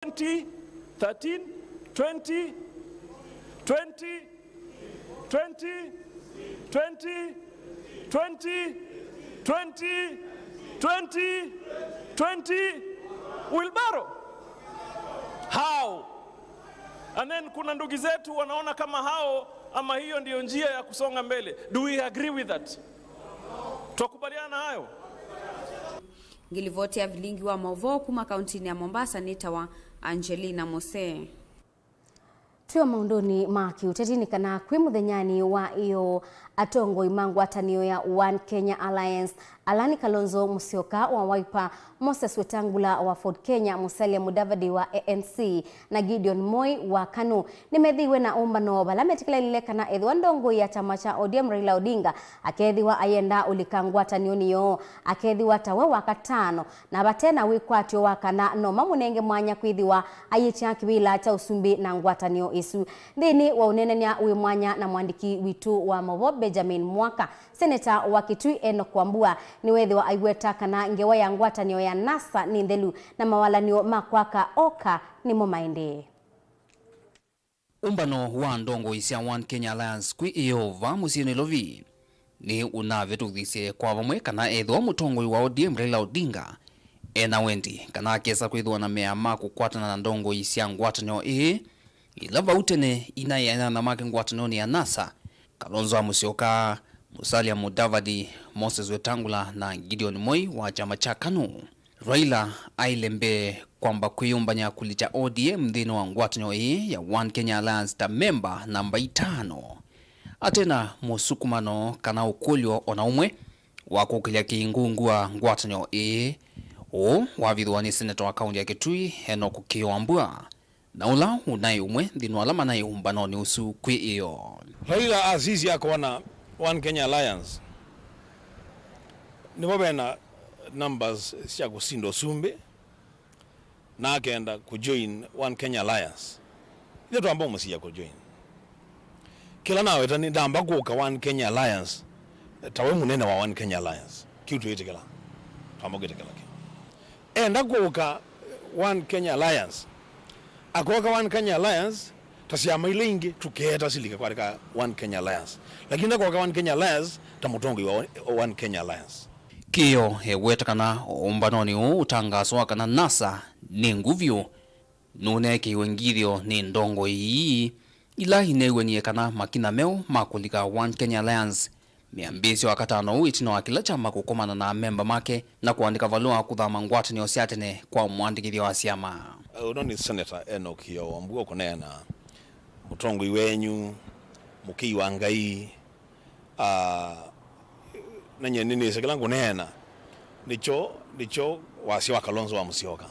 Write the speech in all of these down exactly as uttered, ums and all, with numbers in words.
twenty, thirteen, twenty, twenty, twenty, twenty, twenty, twenty, twenty, twenty, wheelbarrow. How? And then kuna ndugu zetu wanaona kama hao ama hiyo ndiyo njia ya kusonga mbele. Do we agree with that? Twakubaliana na hayo? Ngilivoti ya vilingi wa mauvoo kuma kauntinĩ ya Mombasa nĩtawa Angelina Mose. Twĩ o maũndũnĩ ma kĩũteti nĩ kana kwĩ mũthenyanĩ wa ĩyoo, atongoi ma ngwatanĩo ya One Kenya Alliance, ala nĩ Kalonzo Musyoka wa Wiper, Moses Wetangula wa Ford Kenya, Musalia Mudavadi wa A N C, na Gideon Moi wa KANU, nĩmethĩiwe na ũmbano vala metĩkĩlanile kana ethĩwa ndongoi ya kyama kya O D M Raila Odinga akethĩwa ayenda ũlika ngwatanĩonĩ yoo, akethĩwa tawe wa katano, na vate na wĩkwatyo wa kana no mamũnenge mwanya kwĩthĩwa ayĩkya kĩvĩla kya ũsumbĩ na ngwatanĩo ĩsu. Nthĩnĩ wa ũneenany'a wĩ mwanya na mwandĩki witũ wa maũvoo Benjamin Mwaka, seneta wa Kitui Enock Wambua nĩweethĩwa aiweta kana ngewa ya ngwatanĩo ya NASA nĩ nthelu na mawalanĩo ma kwaka oka nĩmo maendee. Ũmbano wa ndongoi sya One Kenya Alliance kwĩ ĩyoo vaa mũsyĩ Nairobi nĩ ũnavĩtũkithisye kwa vamwe kana ethĩwa mũtongoi wa O D M Raila Odinga ena wendi kana akesa kwĩthĩwa na mea ma kũkwatana na ndongoi sya ngwatanĩo ĩĩ, ila vau tene inaĩ anyanya make ngwatanĩonĩ ya NASA, Kalonzo wa Musyoka, Musalia Mudavadi, Moses Wetangula na Gideon Moi wa kyama kya KANU. Raila aile mbee kwamba kwĩyũmbany'a kũlikya O D M nthĩnĩ wa ngwatanĩo ĩĩ ya One Kenya Alliance ta memba namba itano, ate na mũsukumano kana ũkũlyo o na ũmwe wa kũkĩlya kĩingungua ngwatanĩo ĩĩ. Ũũ wavithũa nĩ seneta wa kaunti ya Kitui, Enock Kĩyo Wambua, na ũla ũnaĩ ũmwe nthĩnĩ wa ala manaĩ ũmbanonĩ ũsu kwĩ ĩyoo. Raila asisya akona One Kenya Alliance nĩvo vena numbers sya kũsinda ũsumbĩ, na akenda kũjoin One Kenya Alliance. Ithyĩ twamba ũmũsiĩa kũjoin. Kĩla naweta nĩ ndamba kũka One Kenya Alliance, ta we mũnene wa One Kenya Alliance. Kĩu twĩtĩkĩla. Twamba kwĩtĩkĩla kĩu. Enda kũka One Kenya Alliance. Akoka One Kenya Alliance, ta syama ila ingĩ, tũkeeta silike kwatĩka One Kenya Alliance. Lakini ndakoka One Kenya Alliance, ta mũtongoi wa One Kenya Alliance. Kĩyo eweta kana ũmbanonĩ ũũ ũtangaso wa kana NASA nĩ ngũvyũ nũneekĩiwe ngithyo nĩ ndongoi ii ila ineew'anie kana makina meũ ma kũlika One Kenya Alliance mĩambĩĩsyo wa katano ũũ ĩtina wa kĩla kyama kũkomana na amemba make na kũandĩka valũa kũthama ngwatanĩo sya tene kwa mũandĩkĩthya wa syama. Ũno nĩ Senator Enock Kĩyo Wambua kũneena mũtongoi wenyu, mũkĩi wa Ngai, Ah, na nyie nĩnĩsĩ kĩla ngũneena nĩkyo, nĩkyo wasya wa Kalonzo wa Musyoka.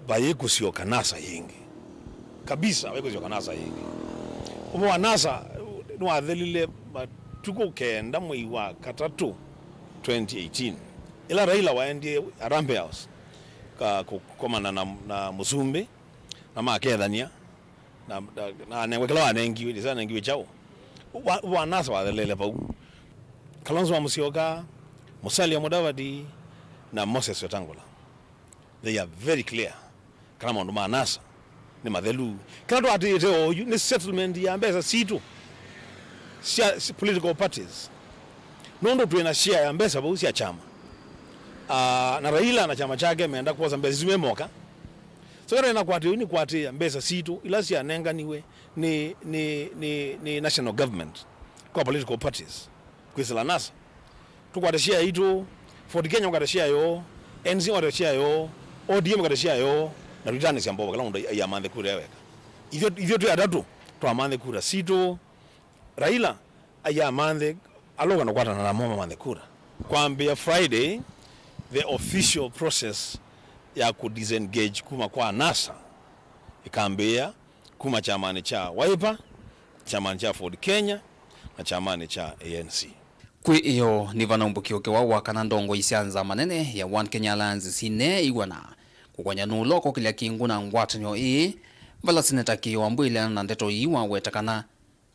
Vayĩkũsyoka NASA yĩngĩ. Kabisa, vayĩkũsyoka NASA yĩngĩ. Ũvoo wa NASA nĩwathelile matukũ kenda mwei wa katatũ twenty eighteen. Ĩla Raila waendie Harambee House ka kũkomana na, na mũsumbĩ, na makethania, na, na, na anengwa kĩla wanengiwe, ndĩsĩ anengiwe kyaũ. Wa, wa NASA wathelele vau. Kalonzo wa Musyoka, Musalia Mudavadi, na Moses Wetangula. They are very clear. Kana maũndũ ma NASA nĩ mathelu. Kĩla twatĩĩte oyu nĩ settlement ya mbesa sitũ sya s-, political parties. Nũndũ twĩ na share ya mbesa vau sya kyama. Ah, na Raila na kyama kyake menda kwosa mbesa isu me moka. So, kĩla nakwatĩĩa nĩ kwatĩĩa mbesa sitũ ila syanenganiwe nĩ, nĩ, nĩ, nĩ national government kwa political parties kwĩsĩla NASA. Tũkwate share itũ, Ford Kenya ũkwate share yoo, A N C ũkwate share yoo, O D M ũkwate share yoo, na tũitanĩsya mbova kĩla mũndũ aiamanthe kura weka. Ithyĩ, ithyĩ twĩ atatũ twamanthe kura sitũ. Raila aiamanthe, aloka na kwatana namo mamanthe kura. Kwambĩa Friday, the official process ya ku disengage kuma kwa NASA ĩkambĩĩa kuma kyamanĩ kya Wiper, kyamanĩ kya Ford Kenya, na kyamanĩ kya A N C. Kwĩ ĩyoo nĩ vana ũmbũkĩo kĩwa wa kana ndongoi sya nzama nene ya One Kenya Alliance sineew'ana kũkwanya nũũ ũla ũkokĩlya kĩngũ na ngwatanĩo ĩĩ, vala Seneta Kĩyo Wambua ailana na ndeto ii waweta kana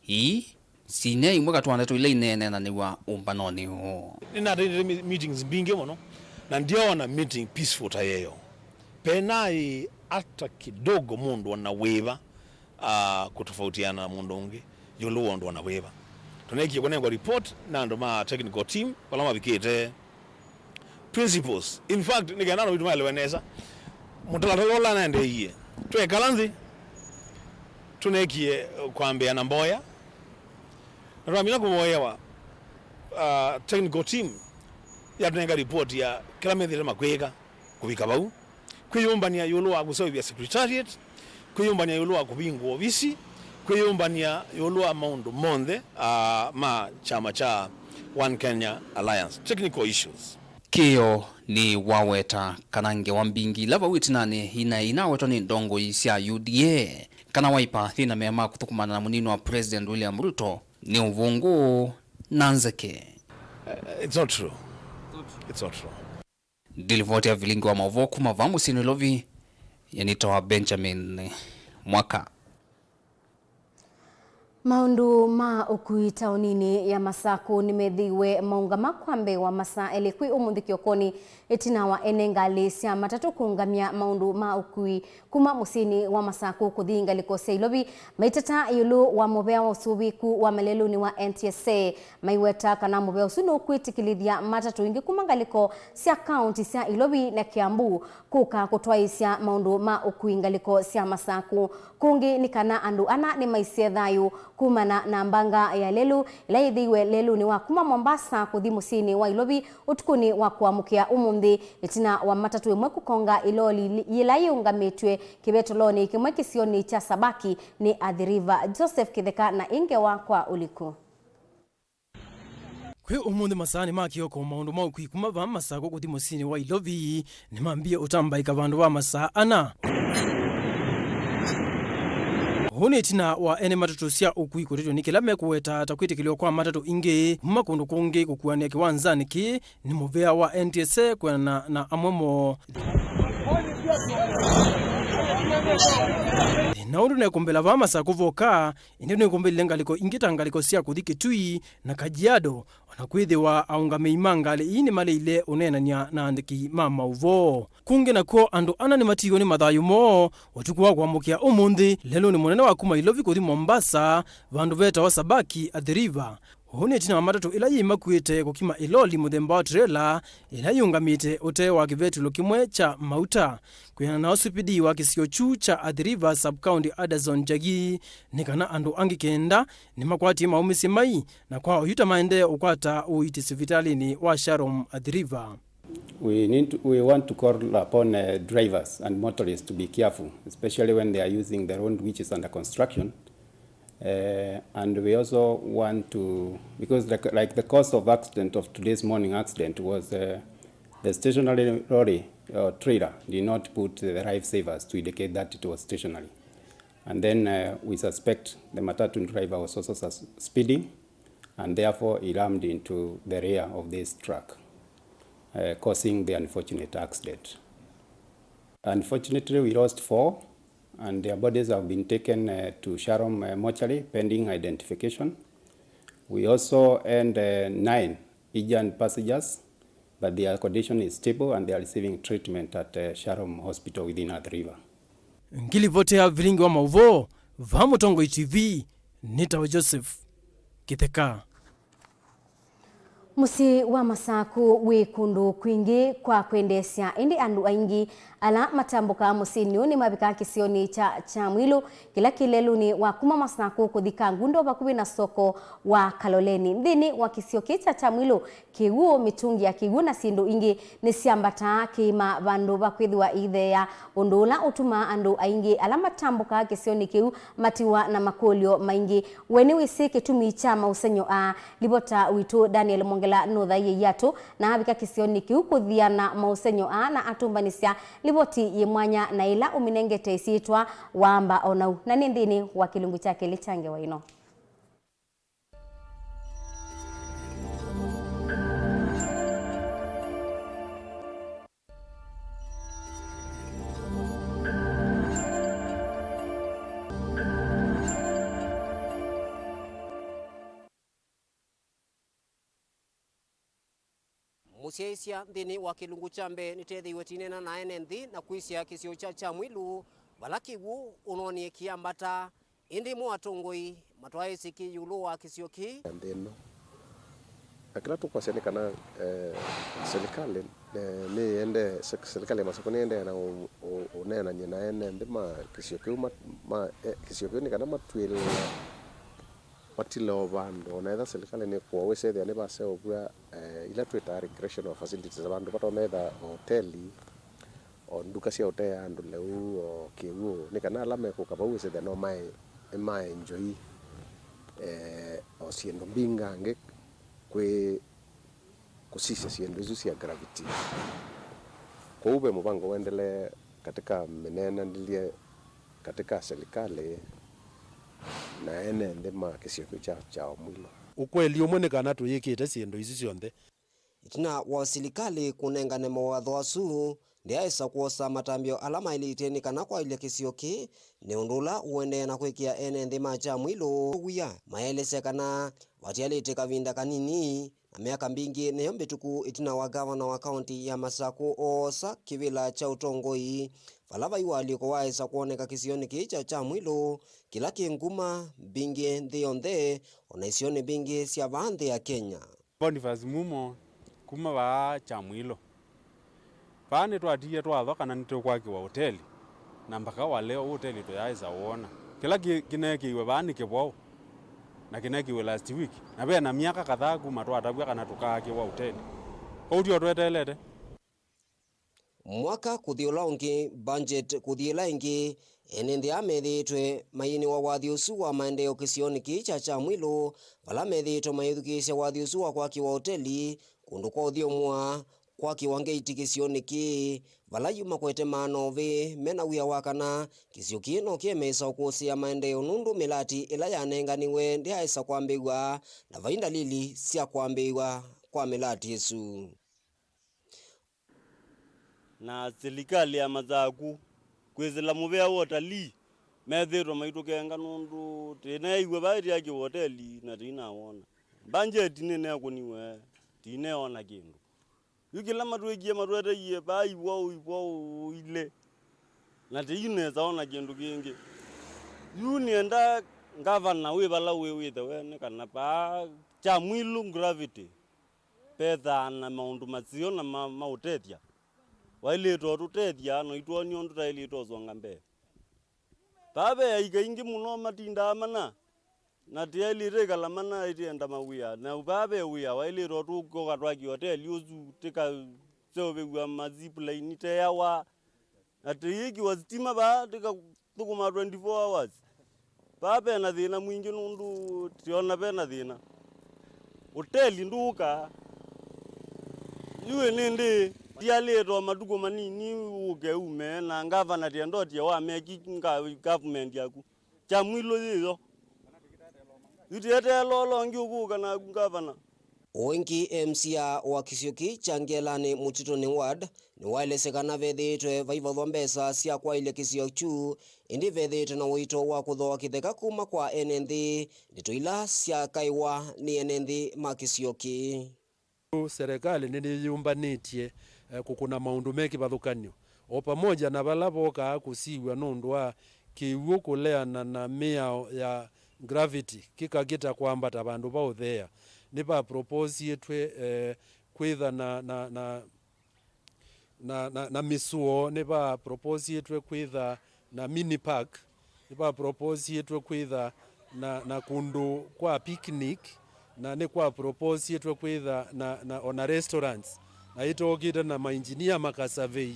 ii sineimwe katĩ wa ndeto ila ineenanĩw'a ũmbanonĩ ũũ. Nĩnatendete mi-, meetings mbingĩ mũno, na ndyoona meeting peaceful ta yeyo. Penaĩ ata kidogo mũndũ ona wĩva, ah, kũtofautiana na mũndũ ũngĩ ĩũlũ wa ũndũ ona wĩva. Tũneekie kũnengwa report na andũ ma technical team vala mavikĩte, principals. In fact, nĩ kenda andũ maitũ maelewe nesa mũtalatala ũla naendeeie. Twekala nthĩ, tũneekie kwambĩa na mboya, na twamina kũvoyewa, ah, technical team yatũnenga report ya kĩla methĩte makwĩka kũvika vau. Kwĩyũmbany'a ĩũlũ wa kũseũvya secretariat, kwĩyũmbany'a ĩũlũ wa kũvingũa ovisi, kwĩyũmbany'a ĩũlũ wa maũndũ monthe, ah, ma kyama kya One Kenya Alliance. Technical issues. Kĩo nĩwaweta kana ngewa mbingĩ ila vau ĩtinanĩ ina-, inawetwa nĩ ndongoi sya U D A kana Wiper yĩna mea ma kũthũkũmana na mũnini wa President William Ruto nĩ ũvũngũ na nzeke. Uh, it's not true. It's not true. Ndilivoti ya vilingi wa maũvoo kuma vaa mũsyĩ Nairobi, nĩtawa Benjamin Mwaka. Maũndũ ma ũkui taoninĩ ya Masakũ nĩmethĩiwe maũngama kwa mbee wa masaa elĩ kwĩ ũmũnthĩ kĩokonĩ, ĩtina wa ene ngalĩ sya matatũ kũũngamya maũndũ ma ũkui kuma mũsyĩnĩ wa Masakũ kũthi ngalĩko sya Ilovi, maitata ĩũlũ wa mũvea wa ũsũvĩku wa malelũnĩ wa N T S A. Maiweta kana mũvea ũsu nũkwĩtĩkĩlĩthya matatũ ingĩ kuma ngalĩko sya kaũnti sya Ilovi na Kiambu kũka kũtwaĩĩsya maũndũ ma ũkui ngalĩko sya Masakũ. Kũngĩ nĩ kana andũ ana nĩmaisye thayũ kumana na mbanga ya lelũ ĩla yĩthĩiwe lelũnĩ wa kuma Mombasa kũthi mũsyĩnĩ wa Ilovi ũtukũnĩ wa kũamũkĩa ũmũnthĩ, ĩtina wa matatũ ĩmwe kũkonga ĩloli yĩla yĩũngamĩtw'e kĩvetolonĩ kĩmwe kĩsionĩ kya Sabaki nĩ Athi River. Joseph Kĩtheka na ĩ ngewa kwa ũliku. Kwĩ ũmũnthĩ masaanĩ ma kĩoko, maũndũ ma ũkui kuma vaa Masakũ kũthi mũsyĩnĩ wa Ilovi nĩmambie ũtambaĩka vandũ va masaa ana. Ũu nĩ ĩtina wa ene matatũ sya ũkui kũtetw'a nĩ kĩla mekũweta ta kwĩtĩkĩlĩwa kwa matatũ ingĩ kuma kũndũ kũngĩ kũkuanĩa kĩwanzanĩ kĩĩ nĩ mũvea wa N T S A kwĩanana na amwe moo. Na ũndũ nekũmbĩla vaa Masakũ voka, ĩndĩ nĩkũmbĩlile ngalĩko ingĩ ta ngalĩko sya kũthi Kitui na Kajiado, o na kwĩthĩwa aũngamĩi ma ngalĩ ii nĩmaleile ũneenany'a na andĩki ma maũvoo. Kũngĩ nakw'o, andũ ana nĩmatiiwe nĩ mathayũ moo ũtukũ wa kũamũkĩa ũmũnthĩ lelũnĩ mũnene wa kuma Ilovi kũthi Mombasa, vandũ vetawa Sabaki Athi River. Ũu nĩ ĩtina wa matatũ ĩla yĩimakuĩte kũkima ĩloli mũthemba wa trela ĩla yĩũngamĩte ũtee wa kĩvetũlo kĩmwe kya mauta. Kwĩanana na ũsupidi wa kĩsio kyu kya Athi River Sub-County, Addison Njagi, nĩ kana andũ angĩ kenda nĩmakwatie maũmĩsye mai, na kwa oyu ta maendee ũkwata ũiiti sivitalĩnĩ wa Sharom Athi River. We need to, we want to call upon, uh, drivers and motorists to be careful, especially when they are using the road which is under construction. Uh, and we also want to, because the, like the cause of accident of today's morning accident was, uh, the stationary lorry or trailer did not put the life savers to indicate that it was stationary. And then, uh, we suspect the matatu driver was also sus-, speeding, and therefore he rammed into the rear of this truck, uh, causing the unfortunate accident. Unfortunately, we lost four, and their bodies have been taken, uh, to Sharom, uh, mortuary pending identification. We also earned, uh, nine Ijan passengers, but their condition is stable and they are receiving treatment at, uh, Sharom Hospital within Athi River. Ngilivoti ya vilingi wa maũvoo, vaa Mũtongoi T V, nĩtawa Joseph Kĩtheka. Mũsyĩ wa Masakũ wĩ kũndũ kwingĩ kwa kwendeesya, ĩndĩ andũ aingĩ ala matambũkaa mũsyĩnĩ ũũ nĩmavikaa kĩsionĩ kya Kyamwilũ, kĩla kĩ lelũnĩ wa kuma Masakũ kũthi Kangundo vakuvĩ na soko wa Kaloleni. Nthĩnĩ wa kĩsio kĩĩ kya Kyamwilũ, kĩw'ũ, mĩtũngi ya kĩw'ũ na syĩndũ ingĩ nĩsyambataa kĩĩma vandũ va kwĩthĩwa iitheea, ũndũ ũla ũtumaa andũ aingĩ ala matambũkaa kĩsionĩ kĩu matiwa na makũlyo maingĩ. We nĩwĩsĩ kĩtumi kya maũsengy'o aa? Livota witũ Daniel Mwongela nũthaie iatũ na avika kĩsionĩ kĩu kũthiana maũsengy'o aa na atũmbanĩsya livoti yĩ mwanya na ĩla ũmĩnengete ĩsyĩtwa Waamba O Nau, na nĩ nthĩnĩ wa kĩlungu kya kelĩ kya ngewa ĩno. Syaisya nthĩnĩ wa kĩlungu kya mbee nĩtethĩiwe tĩneena na ene nthĩ na kwĩsya kĩsio kya Kyamwilu vala kĩw'ũ ũnonie kĩambata. Ĩndĩ mo atongoi matwaĩsĩ kĩ ĩũlũ wa kĩsio kĩĩ. Nthĩ ĩno. Na kĩla tũkwasya nĩ kana, eh, serikali, eh, nĩyende, se-, serikali ya Masakũ nĩyendeea na ũ-, ũ-, ũneenany'a na ene nthĩ ma kĩsio kĩu, ma, ma, eh, kĩsio kĩu nĩ kana matw'ĩle matile o vandũ. Ona etha serikali nĩkũa wĩsethĩa nĩvaseũvw'a, eh, ila twĩtaa recreational facilities, vandũ vatonya etha hoteli, o nduka sya ũtea andũ lĩu, o kĩw'ũ, nĩ kana ala mekũka vau wĩsĩthĩa no mae, nĩmaenjoy, eh, o syĩndũ mbingangĩ kwĩ kũsisya syĩndũ isu sya gravity. Kwoou ve mũvango ũendelee katika mĩneenanĩlye katika serikali na ene nthĩ ma kĩsio kĩu kya Kyamwilu. Ũkweli ũmwe nĩ kana tũyĩkĩte syĩndũ isu syonthe. Ĩtina wa silikalĩ kũnengane mawatho asu, ndyaĩsa kwosa matambyo ala maĩlĩte nĩ kana kwaĩlya kĩsio kĩĩ, nĩ ũndũ ũla ũendee na kwĩkĩa ene nthĩ ma Kyamwilu wia. Maelesya kana vatialĩte kavinda kanini na myaka mbingĩ nĩyo mbĩtũku ĩtina wa ngavana wa kaũnti ya Masakũ oosa kĩvĩla kya ũtongoi, vala vai ũalyũko waĩsa kwoneka kĩsionĩ kĩĩ kya Kyamwilu, kĩla kĩ nguma mbingĩ nthĩ yonthe, o na isionĩ mbingĩ sya vaa nthĩ ya Kenya. Boniface Mumo, kuma vaa Kyamwilu. Vaa nĩtwatiie twatho kana nĩtũkwakĩwa ũteli, na mpaka wa leo ũteli tũyaaĩsa ũwona. Kĩla kĩ-, kĩneekĩiwe vaa nĩ kĩvwaũ, na kĩneekĩiwe last week, na ve na myaka kadhaa kuma twatavw'a kana tũkaakĩwa ũteli. Kwoou tio tweteelete. Mwaka kũthi ũla ũngĩ, budget kũthi ĩla ĩngĩ, ene nthĩ aa methĩĩtwe mayĩnĩwa wathi ũsu wa maendeeo kĩsionĩ kĩĩ kya Kyamwilu, vala methĩĩtwe mayĩthukĩĩsya wathi ũsu wa kwakĩwa ũteli, kũndũ kwa ũthyũmũa, kwakĩwa ngeiti kĩsionĩ kĩĩ, vala yu makwete maana ovĩ me na wia wa kana kĩsio kĩĩ no kĩemeesa ũkũsĩĩa maendeeo nũndũ mĩlati ĩla yanenganiwe ndyaĩsa kwambĩĩw'a, na vai ndalili sya kwambĩĩw'a kwa mĩlati ĩsu. Na silikalĩ ya Masakũ kwĩsĩla mũvea wa ũtalii, methĩĩtwe maitũkenga nũndũ tĩneeiw'a vaa ĩtĩakĩwa ũteli na tĩinawona. Mbanjeti nĩneekũniwe, tĩineona kĩndũ. Yu kĩla matwĩkie, matweteie vaa ivwaũ, ivwaũ ilĩ, na tĩinesa ona kĩndũ kĩngĩ. Yu nĩenda ngavana wĩ vala wĩ wĩthe wene kana vaa Kyamwilu gravity vethaa na maũndũ maseo na ma, ma ũtethya. Waĩlĩte ũtũtethya na itwonie ũndũ twaĩlĩte ũsonga mbee. Vaa ve aika aingĩ mũno matindaa mana, na tĩaĩlĩte ĩkala mana ĩtĩenda mawĩa. Na vaa ve wĩa waĩlĩte ũtũka twakie oteli ũsu, tĩkaseũvĩw'a ma zip line teawa, na tĩyĩkĩwa sitima vaa tĩkathũkũma twenty-four hours. Vaa ve na thĩna mwingĩ nũndũ tĩona ve na thĩna. Ũteli ndũũka. Yu ĩnĩndĩ tialĩte o matukũ manini ũke ume, na ngavana tĩendotie wa meki nga-, government yaku. Kyamwilu yĩyo. Yu tĩeteela ũla ũngĩ ũkũka naku ngavana. O ĩngĩ, M C A wa kĩsio kĩĩ kya Ngelani Mũtitũnĩ Ward nĩwaelesye kana vethĩĩtwe vaivathwa mbesa sya kwaĩlya kĩsio kyu, ĩndĩ vethĩĩtwe na ũito wa kũthooa kĩtheka kuma kwa ene nthĩ, ndeto ila syakaĩwa nĩ ene nthĩ ma kĩsio kĩĩ. Serikali nĩyĩyũmbanĩtye, eh, kũkũna maũndũ me kĩvathũkany'o, o pamoja na vala vokaa kũsiw'a nũndũ wa kĩw'ũ kũleana na mĩao ya gravity kĩkakĩta kwambata vandũ va ũtheea. Nĩvaproposiĩtwe, eh, kwĩtha na, na, na, na, na, na mĩsũo, nĩvaproposiĩtwe kwĩtha na mini park, nĩvaproposiĩtwe kwĩtha na, na kũndũ kwa picnic, na nĩkwaproposiĩtwe kwĩtha na, na, ona restaurants, na ĩtokĩte na mainjinia makasurvey,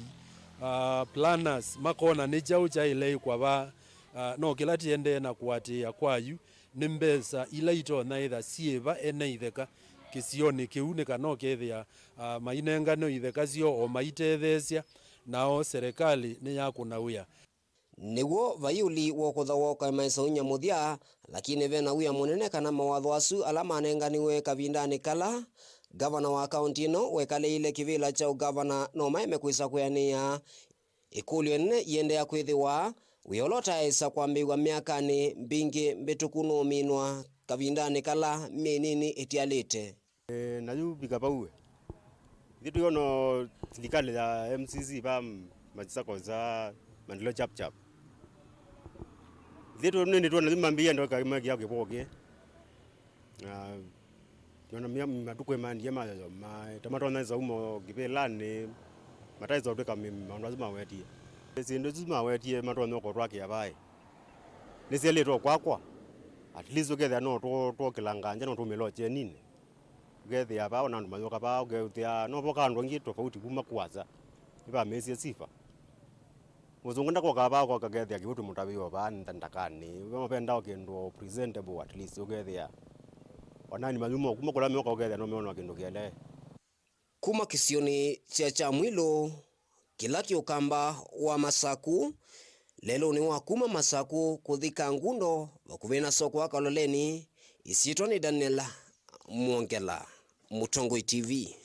uh, planners makona nĩ kyaũ kyaĩle ĩkwa vaa. Uh, no kĩla tĩendee na kũatĩĩa kwa yu nĩ mbesa ila itonya ĩtha syĩva ene itheka kĩsionĩ kĩu, nĩ kana ũkethĩa, uh, mainengane itheka syoo o maitetheesya, nao serikali nĩyakũna wĩa. Nĩw'o vai ũli wokũtha woka maisaunya mũthya, lakini ve na wia mũnene kana mawatho asu ala manenganiwe kavindanĩ kala ngavana wa kaũnti ĩno wekalĩile kĩvĩla kya ũngavana no maeme kwĩsa kwĩanĩa. Ĩkũlyo ĩnene iendeea kwĩthĩwa, wĩa ũla ũtaaĩsa kwambĩĩw'a myakanĩ mbingĩ mbĩtũku nũũminwa kavindanĩ kala myei nini ĩtialĩte. E, na yu vika vau e, Ithyĩ twĩona silikalĩ ya M C C va masako za maendeleo chap chap. Ithyĩ twĩ nĩndĩ twona yu mambĩĩa ndoka mekia kĩvũkĩ. Na twĩona mia-, matukũ ĩmaendie mayoyo, ma-, ta matonya ĩsa uma kĩvĩlanĩ, mataĩsa ũtwĩka mĩ-, maũndũ asu mawetie. Syĩndũ isu mawetie matonya ũkotwakĩa vaĩ. Nĩsyelĩtwe kwakwa. At least ũkethĩa no tũ-, twokĩla nganja no tũmĩla ũkyeninĩ. Ũkethĩa vaa ona andũ mayũka vaa, ũkethĩa no voka andũ angĩ tofauti kuma kũasa. Nĩvamĩĩsye sifa. Mũsũngũ ndakoka vaa, koka kethĩa kĩu tũmũtavĩo vaa nda-, ndakanĩ. We mapenda o kĩndũ presentable at least, ũkethĩa. Onani mayuma kuma kũla meũka, ũkethĩa no meona kĩndũ kĩele. Kuma kĩsionĩ kya Kyamwilũ, kĩla kĩ ũkamba wa Masaku, lelũnĩ wa kuma Masaku kũthi Kangundo, vakuvĩ na soko wa Kaloleni, ĩsyĩtwa nĩ Daniel Mwongela, Mũtongoi T V.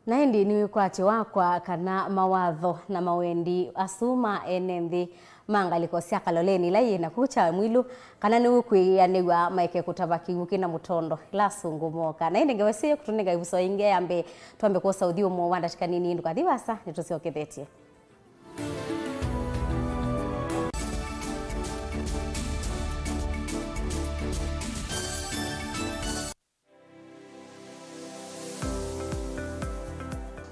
Na ĩndĩ nĩ wĩkwatyo wakwa kana mawatho na mawendi asu ma ene nthĩ ma ngalĩko sya Kaloleni ila yĩ na kũu Kyamwilũ, kana nĩwĩkwĩanĩw'a maeke kũtava kĩw'ũ kĩ na mũtondo ĩla asũngũ mooka. Na ĩndĩ ngewa ĩsu yĩkũtũnenga ĩvuso yĩngĩ ya mbee, twambe kwosa ũthyũmũo wa ndatĩka nini, ndũkathi vaasa, nĩtũsyokethetye.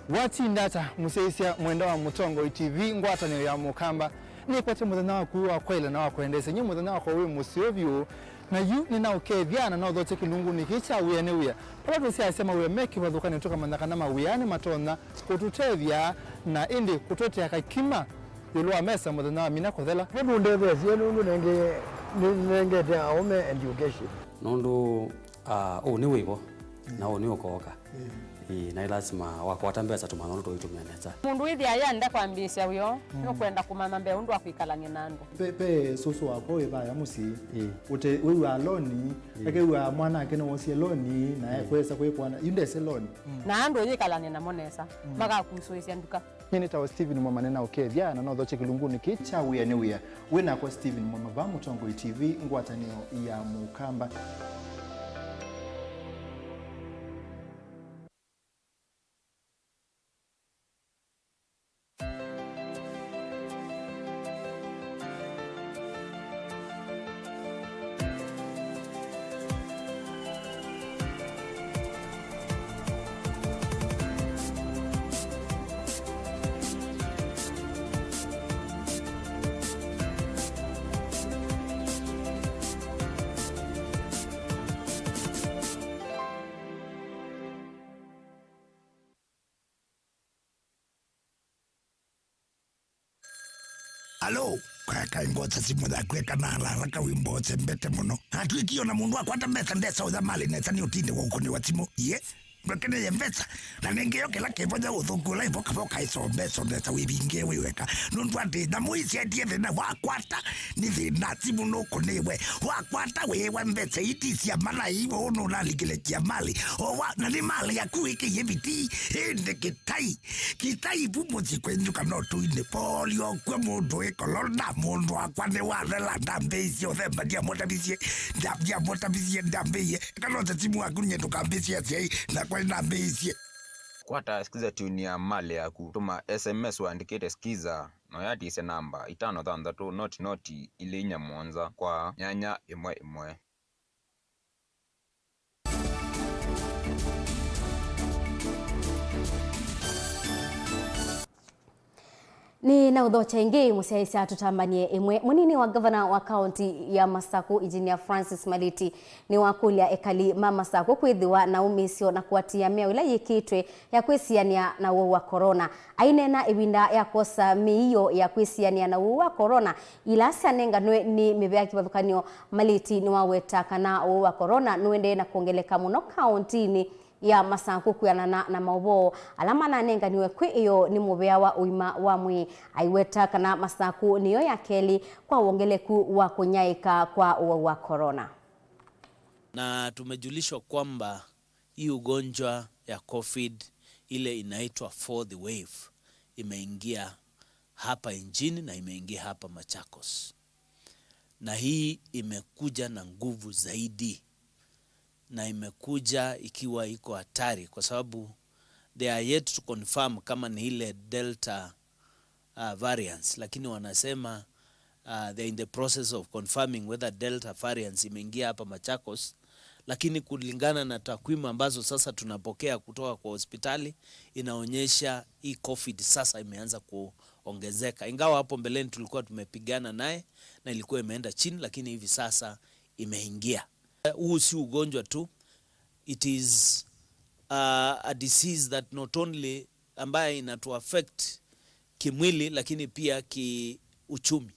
Watinda ata, mũsyaĩĩsya mwenda wa Mũtongoi T V, ngwatanĩo ya Mũkamba? Nĩkwete mũthenya waku wa kwaĩla na wa kwendeesya. Nyie mũthenya wakwa wĩ mũseo vyũ, na yu nĩnaũkethya na nothokye kĩlungunĩ kĩĩ kya wĩa nĩ wĩa, vala tũsyaasya mawĩa me kĩvathũkanĩo, tũkamanya kana mawĩa nĩmatonya kũtũtethya na ĩndĩ kũtũetea kakima ĩũlũ wa mesa mũthenya wa mina kũthela. Nũndũ ũndetheesye, nũndũ nenge-, nĩ-, nĩnengete aũme education. Nũndũ, ah, ũũ nĩ wĩvo, na ũũ nĩ ũkooka. Ĩĩ, na ĩ lasima wakwata mbesa tũmanya ũndũ tũitũmĩa nesa. Mũndũ wĩthĩa yenda kwambĩĩsya wĩoo, nũkwenda kũmanya mbee ũndũ wa kwĩkalany'a na andũ. Pe, pe sũsũ wakwa wĩ vaya mũsyĩ. Ĩĩ. Ũte, wĩw'aa loni, akew'aa mwana ake nĩwosie loni, na ekwesa kwĩkwana, yu ndese loni. Na andũ ũyĩkalany'a namo nesa, makakusũĩsya nduka. Nyie nĩtawa Stephen Mwama, nĩnaũkethya na nothokye kĩlungunĩ kĩĩ kya wĩa nĩ wĩa. Wĩ nakwa Stephen Mwama va Mũtongoi T V, ngwatanĩo ya Mũkamba. Alo, kae kae ngwota simũ yaku ĩkana haraka wĩmbote mbete mũno. Atwĩkie ona mũndũ akwata mbesa ndesa ũya malĩ nesa nĩ ũtinde wa ũkũnĩwa simũ. Ye, ndwekeneye mbesa. Na nĩngĩ yo kĩla kĩvonya ũthũku ũla ĩvoka voka ĩsombe, sombesa wĩvinge wĩ weka. Nũndũ atĩ nyamũ ici endie thĩna wakwata, nĩ thĩna simũ nũkũnĩwe. Wakwata wĩwa mbesa iti cia malai, ũũ nũnalikile kia malĩ. O wa, na nĩ malĩ yaku wĩkĩie vitii, ĩndĩ kĩtai. Kĩtai vu mũsyĩ kwenyu kana ũtũinĩ. Polio kwĩ mũndũ wĩ kolona, mũndũ wakwa nĩ wathela, ndambĩĩisye ũthemba, ndiamũtavisye, nda-, ndiamũtavisye, ndambĩĩie. Kana ũte simũ waku nyie ndũkambĩĩsye asyai, nakwa nĩnambĩĩisye. Kwata Skiza tune ya malĩ yaku, tũma S M S ũandĩkĩte Skiza, na ũyatisye namba itano thanthatũ noti noti ilĩ inya mũonza kwa nyanya ĩmwe ĩmwe. Nĩ na ũthokya ĩngĩ mũsyaĩĩsya tũtambanie ĩmwe. Mũnini wa ngavana wa kaunti ya Masaku, Engineer Francis Maliti, nĩwakũlya ekali ma Masaku kwĩthĩwa na ũmĩĩsyo na kũatĩĩa mĩao ĩla yĩkĩtwe ya kwĩsianĩa na ũwau wa corona. Aineena ĩvinda ya kwosa mĩio ya kwĩsianĩa na ũwau wa corona, ila syanenganwe nĩ mĩvĩa kĩvathũkany'o, Maliti nĩwaweta kana ũwau wa corona nũendee na kwongeleka mũno kaũntinĩ ya Masaku kwĩanana na maũvoo ala mananenganiwe kwĩ ĩyoo nĩ mũvĩa wa ũima wa mwĩĩ. Aiweta kana Masaku nĩyo ya kelĩ kwa wongeleku wa kũnyaĩĩka kwa ũwau wa corona. Na tumejulishwa kwamba hii ugonjwa ya covid ile inaitwa fourth wave imeingia hapa nchini na imeingia hapa Machakos. Na hii imekuja na nguvu zaidi, na imekuja ikiwa iko hatari, kwa sababu they are yet to confirm kama ni ile Delta uh, variants, lakini wanasema uh, they're in the process of confirming whether Delta variants imeingia hapa Machakos, lakini kulingana na takwimu ambazo sasa tunapokea kutoka kwa hospitali, inaonyesha hii covid sasa imeanza kuongezeka, ingawa hapo mbeleni tulikuwa tumepigana naye na ilikuwa imeenda chini, lakini hivi sasa imeingia. Huu si ugonjwa tu, it is uh, a disease that not only ambayo inatu affect kimwili lakini pia kiuchumi.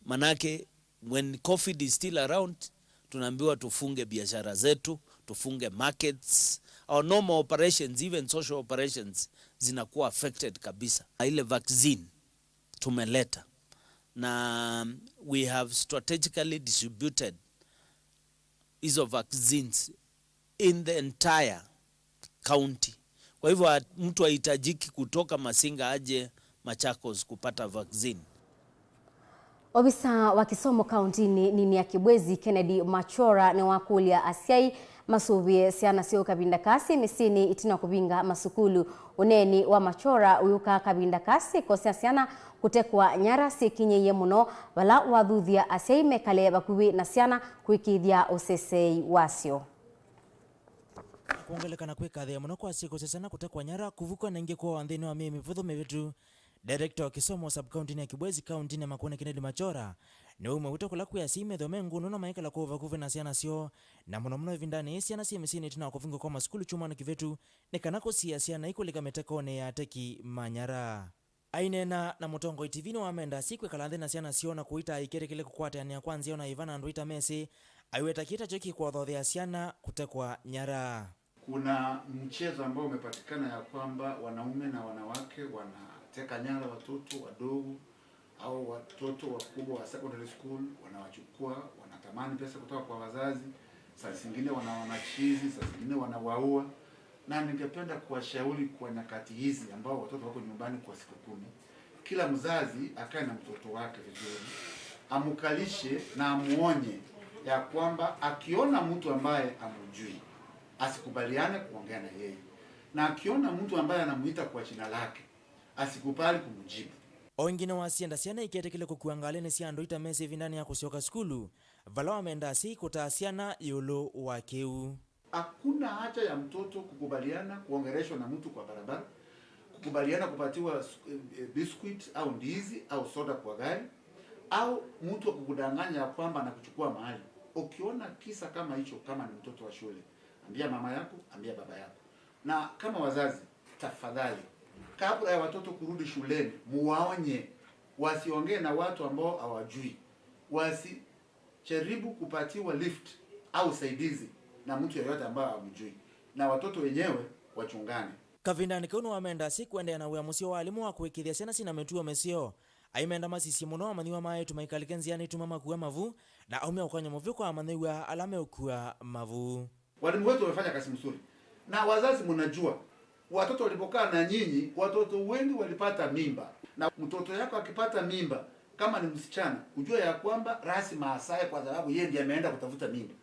Manake when covid is still around, tunaambiwa tufunge biashara zetu, tufunge markets, our normal operations, even social operations zinakuwa affected kabisa. Na ile vaccine tumeleta, na we have strategically distributed hizo vaccines in the entire county. Kwa hivyo, mtu hahitajiki kutoka Masinga aje Machakos kupata vaccine. Ovisa wa kĩsomo kauntinĩ nini ya Kibwezi, Kennedy Machora, nĩwakũlya asyai masũvĩe syana syoo kavinda kaa syĩ mĩsyĩnĩ ĩtina kũvinga masukulu. Ũneeni wa Machora ũyũka kavinda kaa syĩko sya syana kũtekwa nyara syĩkinyĩie mũno, vala wathuthya asyai mekale vakuvĩ na syana kũĩkĩĩthya ũseseei wasyo. Kwongeleka na kwĩkathĩa mũno kwa syĩko sya syana kũtekwa nyara, kũvukwa na ingĩ kũawa nthĩnĩ wa myei mĩvũthũ mĩvĩtu, Director wa kĩsomo sub-county-nĩ ya Kibwezi, kauntinĩ ya Makueni, Kennedy Machora, nĩwaumya wito kũla kwĩ asyai methĩwe me ngũndũ na maikala kũu vakuvĩ na syana syoo, na mũno mũno ĩvindanĩ yĩĩ syana syĩ mĩsyĩnĩ ĩtina wa kũvingwa kwa masukulu kyumwanĩ kĩvĩtu, nĩ kana kũsiĩĩa syana ikũlika mĩtekonĩ ya ateki ma nyara. Aineena na Mũtongoi T V nĩwamenda asyai kwĩkala nthĩ na syana syoo na kũitaa iketĩkĩle kũkwatĩanĩa kwa nzeo na ĩva na andũ itamesĩ, aiweta kĩĩ ta kyo kĩkwathothea syana kũtekwa nyara. Kuna mchezo ambao umepatikana ya kwamba wanaume na wanawake wanateka nyara watoto wadogo au watoto wakubwa wa secondary school, wanawachukua, wanatamani pesa kutoka kwa wazazi, saa zingine wanawachizi, saa zingine wanawaua. Na ningependa kuwashauri kwa nyakati hizi ambao watoto wako nyumbani kwa siku kumi, kila mzazi akae na mtoto wake vizuri, amkalishe na amuonye ya kwamba akiona mtu ambaye amjui, asikubaliane kuongea na yeye, na akiona mtu ambaye anamuita kwa jina lake, asikubali kumjibu. O ĩngĩ nĩwasya enda syana iketĩkĩle kũkua ngalĩnĩ sya andũ itamesĩ ĩvindanĩ ya kũsyoka sukulu, vala wamenda asyai kũtaa syana ĩũlũ wa kĩu. Hakuna haja ya mtoto kukubaliana kuongeleshwa na mtu kwa barabara, kukubaliana kupatiwa, eh, eh, biscuit au ndizi au soda kwa gari, au mtu akukudanganya ya kwamba anakuchukua mahali. Ukiona kisa kama hicho, kama ni mtoto wa shule, ambia mama yako, ambia baba yako. Na kama wazazi, tafadhali, kabla ya watoto kurudi shuleni, muwaonye wasiongee na watu ambao hawajui, wasijaribu kupatiwa lift au usaidizi na mtu yeyote ambaye hamjui, na watoto wenyewe wachungane. Kavindanĩ kau nĩwamenda asyai kũendeea na wĩa mũseo wa alimũ wa kũĩkĩĩthya syana syĩna mĩtuo mĩseo. Aimenda masisye mũno amanyĩw'a ma eĩtu maikalĩke nzĩanĩ ituma makua mavu, na aumya ũkany'o mũvyũ kwa amanyĩw'a ala meũkua mavu. Walimu wetu wamefanya kazi mzuri. Na wazazi, mnajua, watoto walipokaa na nyinyi, watoto wengi walipata mimba. Na mtoto yako akipata mimba, kama ni msichana, ujue ya kwamba lazima asae kwa sababu yeye ndiye ameenda kutafuta mimba.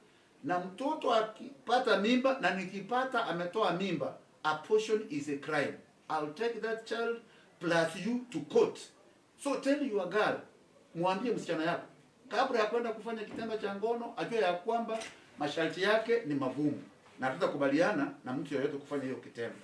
Na mtoto akipata mimba, na nikipata ametoa mimba, abortion is a crime. I'll take that child plus you to court. So tell your girl, mwambie msichana yako, kabla ya kwenda kufanya kitendo cha ngono, ajue ya kwamba masharti yake ni magumu, na hatutakubaliana na mtu yeyote kufanya hiyo kitendo.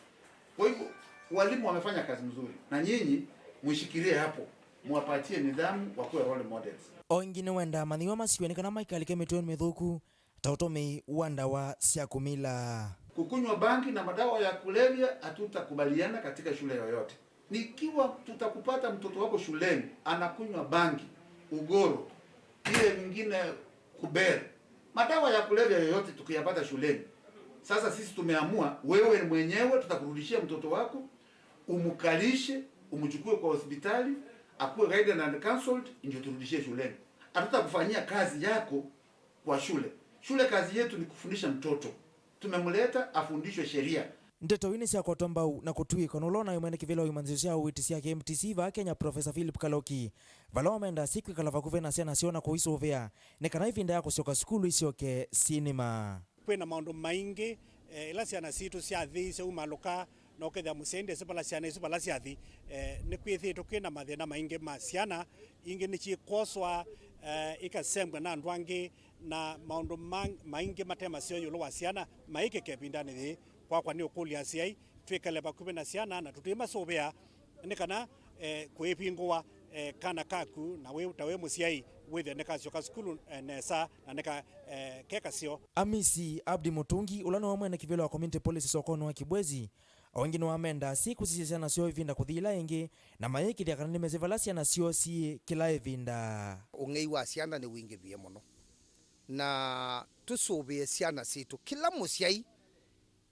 Kwa hivyo, walimu wamefanya kazi mzuri, na nyinyi mwishikilie hapo, muwapatie nidhamu, wakuwe role models. O ĩngĩ nĩwenda amanyĩw'a masiwe nĩ kana maikalĩke mĩtũonĩ mĩthũku, ta ũtũmĩi wa ndawa sya kũmila. Kukunywa bangi na madawa ya kulevya, hatutakubaliana katika shule yoyote. Nikiwa tutakupata mtoto wako shuleni anakunywa bangi, ugoro, ile nyingine, kuber, madawa ya kulevya yoyote tukiyapata shuleni, sasa sisi tumeamua, wewe mwenyewe tutakurudishia mtoto wako, umkalishe, umchukue kwa hospitali, akuwe guided and counseled, ndio turudishie shuleni. Hatutakufanyia kazi yako kwa shule. Shule kazi yetu ni kufundisha mtoto. Tumemleta afundishwe sheria. Ndeto ii nĩ sya kwatwa mbau na kũtw'ĩĩka nĩ ũla ũnaĩ mwene kĩvĩla wa imanyĩsyo sya ũiiti sya K M T C vaa Kenya, Professor Philip Kaloki, vala wamendaa syĩ kwĩkala vakuvĩ na syana syoo na kũisũvĩa nĩ kana ĩvinda ya kũsyoka sukulu isyoke syĩ nĩma. Kwĩ na maũndũ maingĩ, eh, ĩla syana sitũ syathi syaumalũka, na ũkethĩa mũsyai ndesĩ vala syana isu vala syathi. Eh, nĩkwĩthĩĩtwe kwĩ na mathĩna maingĩ ma syana, ingĩ nĩsyĩkwoswa, eh, ikasembwa na andũ angĩ, na maũndũ ma-, maingĩ mate maseo ĩũlũ wa syana maĩkĩke ĩvindanĩ yĩĩ. Kwakwa nĩ ũkũlya asyai twĩkale vakuvĩ na syana na tũtĩmasũvĩa nĩ kana, eh, kũivingũwa, eh, kana kaku na wĩ, ta wĩ mũsyai wĩthĩe nĩkasyoka sukulu, eh, nesa na nĩka, eh, keka syo. Amisi Abdi Mutungi, ũla nĩwe mwene kĩvĩla wa Community Policy sokonĩ wa Kibwezi, o ĩngĩ nĩwamendaa syĩ kũsisya syana syoo ĩvinda kũthi ĩla ĩngĩ, na mayĩkĩthya kana nĩmesĩ vala syana syoo syĩ kĩla ĩvinda. Ũng'ei wa syana nĩwingĩvie mũno, na tũsũvĩe syana sitũ. Kĩla mũsyai,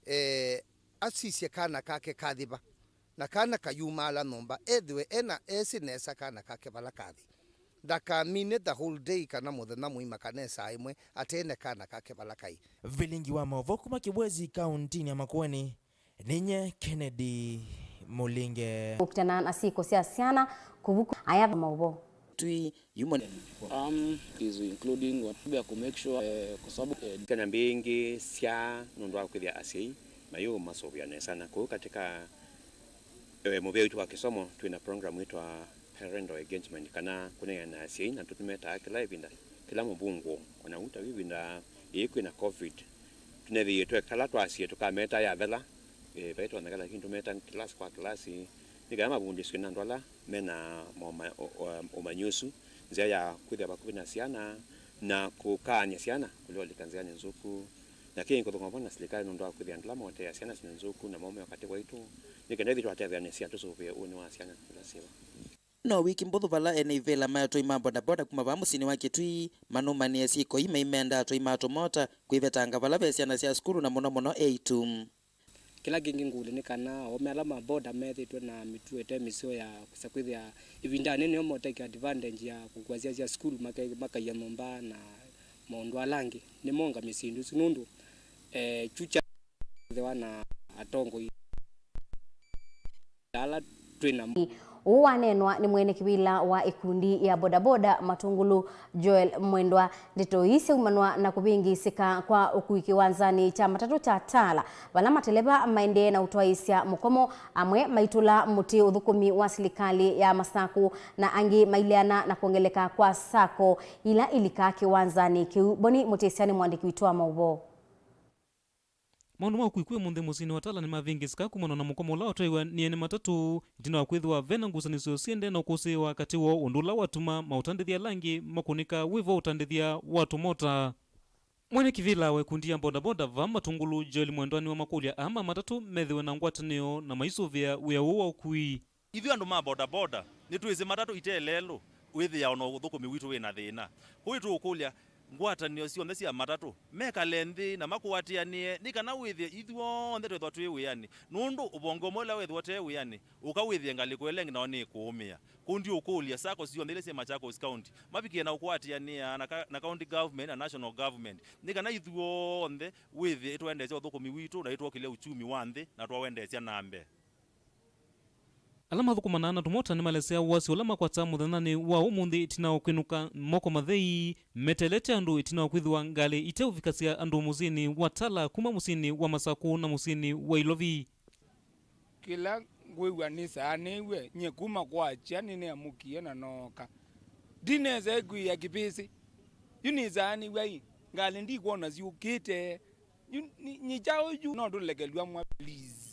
eh, asisye kana kake kathi va, na kana kayumaala nyũmba, ethĩwe ena, esĩ nesa kana kake vala kathi. Ndakamine the whole day kana mũthenya mũima kana ĩsaa ĩmwe atene kana kake vala kaĩ. Vilingi wa maũvoo kuma Kibwezi, kaũntĩnĩ ya Makueni, ninye Kennedy Mulinge. Kũkitana na syĩko sya syana kũvuku aya maũvoo. Twi human, um, is including what we have to make sure, eh, kwa sababu, eh, syana mbingĩ sya nũndũ wa kwĩthĩa asyai mayũmasũvĩa nesa. Na kũu katika, eh, mũvĩa witũ wa kĩsomo twĩ na program wĩtwa parental engagement, kana kũneng'ana na asyai, na tũtũmetaa kĩla ĩvinda, kĩla mũvungũ, ona ũu ta ĩvinda yĩĩ kwĩ na covid, tũnethĩie twekala twasye tũkameta yathela, eh, vaitonyeka, lakini tũmeta kĩlasi kwa kĩlasi, nĩ kana mavundĩsw'e na andũ ala mena moma-, o-, o-, ũmanyi ũsu, nzĩa ya kwĩthĩa vakuvĩ na syana na kũkaany'a syana kũlea ũlika nzĩanĩ nzũku. Na kĩngĩ kũthũkũma vamwe na silikalĩ nũndũ wa kwĩthĩa andũ ala moteea syana syĩ nzũku na maũmeo katĩ waitũ, nĩ kenda ithyĩ twatetheanĩsya tũsũvĩe ũnĩ wa syana ila syĩva. No wiki mbũthũ vala ene ivĩla ma atwai ma bodaboda kuma vaa mũsyĩnĩ wa Kitui manũmanĩe syĩko ii maimenda atwai ma tũmota kwĩvetanga vala ve syana sya sukulu na mũno mũno eĩtu. Kĩla kĩngĩ ngũlya nĩ kana aũme ala ma boda methĩĩtwe na mĩtuo ĩte mĩseo ya kwĩsa kwĩthĩa ĩvindanĩ nĩo mo take advantage ya kũkua syana sya sukulu maka-, makaia nyũmba na maũndũ ala angĩ nĩmongamĩe syĩndũ isu nũndũ, eh, kyu kya ĩthĩwa na atongoi ala twĩ namo. Ũũ waneenwa nĩ mwene kĩvĩla wa ĩkundi ya bodaboda Matũngũlũ, Joel Mwendwa. Ndeto ii syaumanwa na kũvĩngĩĩsĩka kwa ũkui kĩwanzanĩ kya matatũ kya Tala, vala mateleva maendee na ũtwaĩĩsya mũkomo, amwe maitũla mũtĩ ũthũkũmi wa silikalĩ ya Masakũ, na angĩ maileana na kwongeleka kwa sacco ila ilikaa kĩwanzanĩ kĩu. Boni Mũtĩsya nĩ mũandĩki witũ wa maũvoo. Maũndũ ma ũkui kwĩ mũnthĩ mũsyĩnĩ wa Tala nĩmavĩngĩsĩka kumana na mũkomo ũla watwaiwe nĩ ene matatũ, ĩtina wa kwĩthĩwa ve na ngusanĩsyo syĩendee na ũkũsĩĩwa katĩ woo, ũndũ ũla watuma maũtandĩthya ala angĩ makũnĩka wĩ vo ũtandĩthya wa tũmota. Mwene kĩvĩla wa ĩkundi ya bodaboda vaa Matũngũlũ, Joel Mwendwa, nĩwamakũlya aa ma matatũ methĩwe na ngwatanĩo na maisũvĩa wĩa ũũ wa ũkui. Ithyĩ andũ ma bodaboda nĩtwĩsĩ matatũ ite lelũ, wĩthĩawa na ũthũkũmi witũ wĩ na thĩna. Kwoou tũũkũlya ngwatanĩo syonthe sya matatũ mekale nthĩ na makũatĩanĩe nĩ kana wĩthĩe ithyonthe twĩthwa twĩ wĩanĩ, nũndũ ũvonge ũmwe ũla wĩthĩwa ũte wĩanĩ ũka wĩthĩe ngalĩko ĩla ĩngĩ nao nĩkũũmĩa. Kwoou ndiũkũlya sacco syonthe ila syĩ Machakos County mavikĩe na ũkũatĩanĩa na ka-, na county government na national government nĩ kana ithyonthe wĩthĩe ĩtwaendeesya ũthũkũmi witũ na ĩtwokĩlya uchumi wa nthĩ na twawendeesya na mbee. Ala mathũkũmanaa na tũmota nĩmalesea ũasyo ũla makwataa mũthenyanĩ wa ũmũnthĩ ĩtina wa kwĩnũka moko mathei, meteelete andũ ĩtina wa kwĩthĩwa ngalĩ iteũvikasya andũ mũsyĩnĩ wa Tala kuma mũsyĩnĩ wa Masakũ na mũsyĩnĩ wa Ilovi. Kĩla ngwĩw'a nĩsaanĩw'e, nyie kuma kwakya nĩneamũkie na nooka. Ndinesa ĩkwĩa kĩvĩsĩ. Yu nĩsaanĩw'a ĩ, ngalĩ ndikwona syũkĩte. Yu nĩ, nĩ kyaũ yu? No tũlekelw'a mwa, please.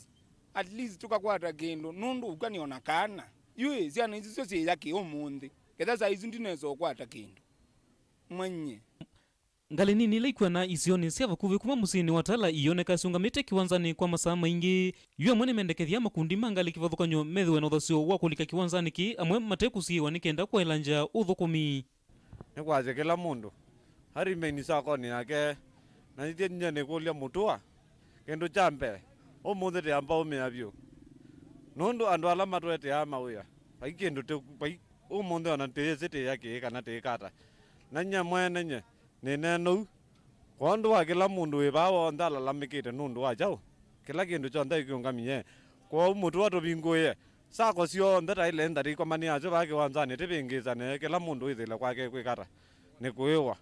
At least tũkakwata kĩndũ, nũndũ ũkw'a nĩ ona kana. Yu ĩ, syana isu syo syĩya kĩ ũmũnthĩ? Ketha saa isu ndinesa ũkwata kĩndũ. Mwenye. Ngalĩ nini ila ikw'anaa isionĩ sya vakuvĩ kuma mũsyĩnĩ wa Tala iyoneka syũngamĩte kĩwanzanĩ kwa masaa maingĩ. Yu amwe nĩmendekethya makundi ma ngalĩ kĩvathũkany'o methĩwe na ũthasyo wa kũlika kĩwanzanĩ kĩĩ, amwe mate kũsiĩĩwa nĩ kenda kwaĩlangya ũthũkũmi. Nĩkwasya kĩla mũndũ arimaini sakonĩ yake, na nĩtye nyie nĩkũlya mũtũa. Kĩndũ kya mbee, ũmũnthĩ tĩamba ũmĩa vyũ, nũndũ andũ ala matũeteaa mawĩa, vai kĩndũ tũ-, vai, ũmũnthĩ ona tĩyĩsĩ tĩya kĩĩ kana tĩĩkata. Na nyie mwene nyie nĩneenou. Kwondũ wa kĩla mũndũ wĩ vaa w'onthe alalamĩkĩte nũndũ wa kyaũ? Kĩla kĩndũ kyonthe kĩũngamie. Kwoou mũtũa tũvingũĩe. Sako syonthe ta ilentha ikomanĩasyo vaa kĩwanzanĩ, tĩvĩngĩĩsane, kĩla mũndũ wĩthĩle kwake kwĩkata nĩ kũĩwa.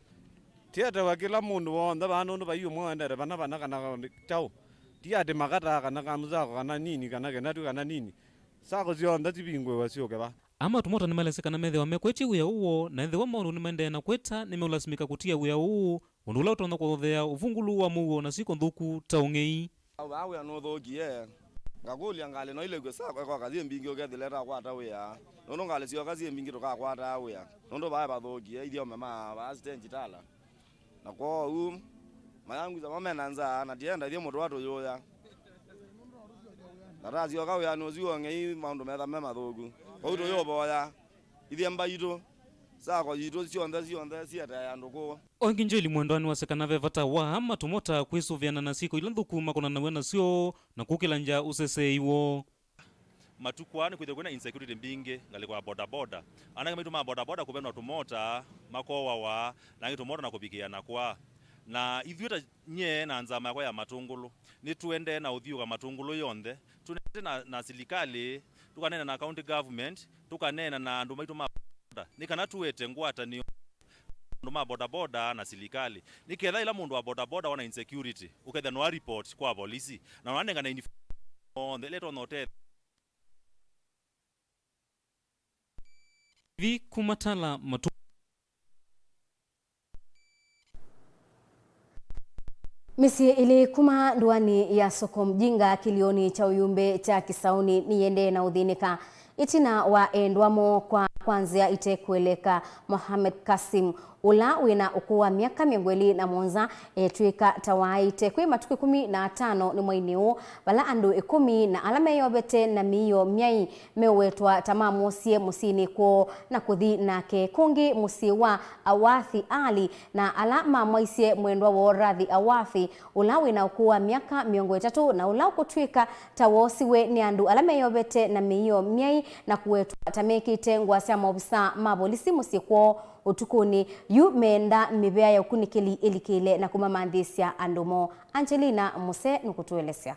Tĩetewa kĩla mũndũ w'onthe vaa nũndũ vai ũmwe wendete vana vana kana kyaũ. Ti atĩ makataa kana kamusako kana nini kana kenatu kana nini. Sako syonthe sivingũĩwe syũke vaa. Aa Matumota nĩmaelesya kana methĩwa mekwetye wĩa ũũ woo, na ethĩwa maũndũ nĩmaendee na kwĩta, nĩmeũlasimĩka kũtia wĩa ũũ, ũndũ ũla ũtonya kũthothea ũvungũlu wa mũuo na syĩko nthũku ta ũng'ei. Au vaa wĩa nũthũkie, ngakũlya ngalĩ no ilĩkw'e sako ĩkoka syĩ mbingĩ ũkethĩle ĩtakwata wĩa, nũndũ ngalĩ syoka syĩ mbingĩ tũkakwataa wĩa, nũndũ vaa vathũkie, ithyĩ ome maa vaa sitenji tala. Na kwoou, mayangwisa mo mena nzaa, na tienda ithyĩ mũtũa tũyũya. Na tasyoka wĩanĩ ũsu ũng'ei maũndũ metha me mathũku. Kwoou tũyũvoya, ithyĩ mbaitũ, sako yitũ syonthe syonthe sietae andũ kũũ. O ĩngĩ Joeli Mwendwa nĩwasya kana ve vata wa Matumota kwĩsũvĩana na syĩko ila nthũku makonanaw'a nasyo na kũkĩla ngya ũseseei woo. Matukũ aa nĩkwĩthĩwa kwĩna insecurity mbingĩ ngalĩko ya bodaboda. Anake maitũ ma bodaboda kũvenwa tũmota, makowawa, na angĩ tũmota na kũvikĩĩa na kwaa. Na ithyĩ ta nyie na nzama yakwa ya Matũngũlũ, nĩtũendee na ũthiũka Matũngũlũ yonthe, tũneenete na, na silikalĩ, tũkaneena na county government, tũkaneena na andũ maitũ ma bodaboda, nĩ kana tũete ngwatanĩo andũ ma bodaboda na silikalĩ, nĩ ketha ĩla mũndũ wa bodaboda wona insecurity, ũkethĩa no a report kwa volisi, na wanengane information yonthe ĩla ĩtonya ũtethya. Viku matala matu. Mĩsyĩ ĩlĩ kuma ndũanĩ ya Soko Mjinga kĩlĩonĩ kya ũyumbe kya Kĩsaũnĩ nĩyendee na ũthĩnĩka. Ĩtina wa endwa moo kwa, kwa nzĩa itekũeleka, Mohamed Kasim, ũla wĩna ũkũũ wa myaka mĩongo ĩlĩ na mũonza, etw'ĩka ta waaĩte kwĩ matukũ ĩkũmi na atano nĩ mwainĩ ũũ, vala andũ ĩkũmi na ala meyovete na mĩio myai meũwetwa ta mamwosie mũsyĩnĩ kwoo na kũthi nake kũngĩ mũsyĩ wa Awathi Ali, na ala mamwaisye mwendwa woo Rathi Awathi, ũla wĩna ũkũũ wa myaka mĩongo ĩtatũ na ũla ũkũtw'ĩka ta woosiwe nĩ andũ ala meyovete na mĩio myai na kũwetwa ta mekĩte ngũa sya maovisaa ma volisi mũsyĩ kwoo ũtukũnĩ. Yu meenda mĩvea ya ũkunĩkĩli ĩlikĩle na kũmamanthĩsya andũ moo. Angelina Muse nũkũtũelesya.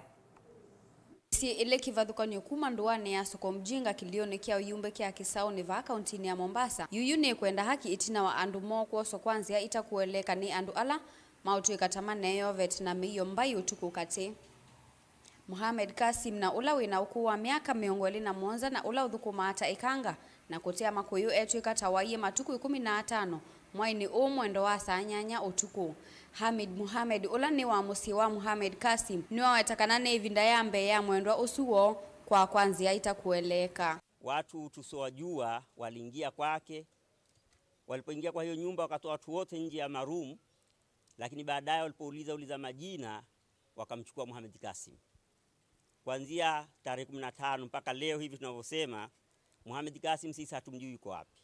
Mĩsyĩ ĩlĩ kĩvathũkany'o kuma ndũanĩ ya Soko Mjinga kĩlĩonĩ kya ũyumbe kya Kĩsaũnĩ vaa kauntinĩ ya Mombasa. Yuyu nĩkwenda haki ĩtina wa andũ moo kwoswa kwa nzĩa itakũeleka nĩ andũ ala maũtw'ĩka ta maneeovete na mĩio mbai ũtukũ katĩ. Mohamed Kasim, na ũla wĩna ũkũũ wa myaka mĩongo ĩlĩ na mũonza na ũla ũthũkũmaa ta ĩkanga na kũtea makũyũ, etw'ĩka ta waie matukũ ĩkũmi na atano mwainĩ ũũ mwendo wa saa nyanya ũtukũ. Hamid Mohamed, ũla nĩ wa mũsyĩ wa Mohamed Kasim, nĩwaweta kana nĩ ĩvinda ya mbee ya mwendwa ũsu woo kwaa kwa nzĩa itakũeleeka. Watu tusowajua waliingia kwake. Walipoingia kwa hiyo nyumba, wakatoa watu wote nje ya maroom, lakini baadaye walipouliza uliza majina, wakamchukua Mohamed Kasim. Kuanzia tarehe kumi na tano mpaka leo hivi tunavyosema, Mohamed Kasim sisi hatumjui yuko wapi.